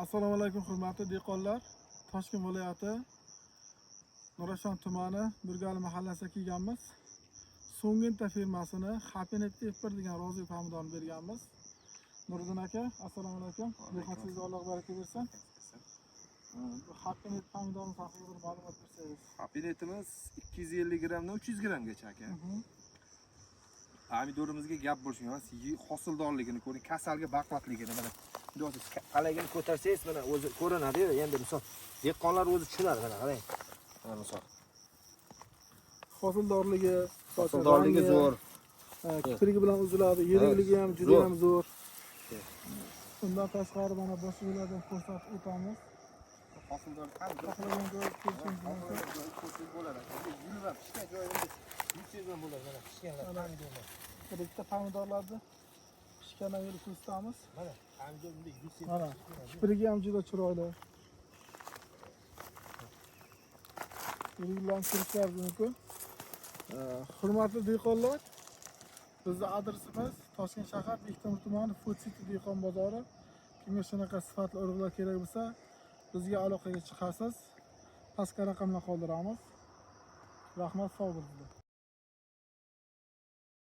Assalomu alaykum, hurmatli dehqonlar. Toshkent viloyati Nurafshon tumani Burgali mahallasiga kelganmiz. Songenta firmasini Happynet F1 degan rozi pomidorni berganmiz. Nuriddin aka, assalomu alaykum. Dehqonchiligingizga Alloh baraka bersin. Bu Happynet pomidorimiz haqida bir ma'lumot bersangiz. Happynetimiz 250 grammdan 300 grammgacha, aka. Pomidorimizga gap bo'lishi emas, hosildorligini ko'ring, kasalga baquvvatligini mana. Bunday olsangiz, palagini ko'tarsangiz, mana o'zi ko'rinadi endi, misol, dehqonlar o'zi tushunadi, mana qarang. Mana misol. Hosildorligi, Hosildorligi rangi, zo'r. Kiprigi bilan uziladi, yirikligi ham juda Zo'r. ham zo'r. Undan tashqari, mana boshqa joylardan ko'rsatib o'tamiz. Hosildor. Xohlagan joyi ko'rishingiz mumkin. Bo'ladi, aka. Yulib ham pishgan joyini yutsangiz ham bo'ladi, mana pishganlar pomidorlar. Bir ikkita pomidorlarni pishgandan yulib ko'rsatamiz. Mana pomidor bunday yutsangiz. Mana kiprigi ham juda chiroyli. Yiriklarni ko'rishlaringiz mumkin. Hurmatli dehqonlar, bizni adresimiz Toshkent shahar, Bektemir tumani, Food City dehqon bozori. Kimga shunaqa sifatli urug'lar kerak bo'lsa, bizga aloqaga chiqasiz. Pastga raqamlar qoldiramiz. Rahmat, sog' bo'linglar.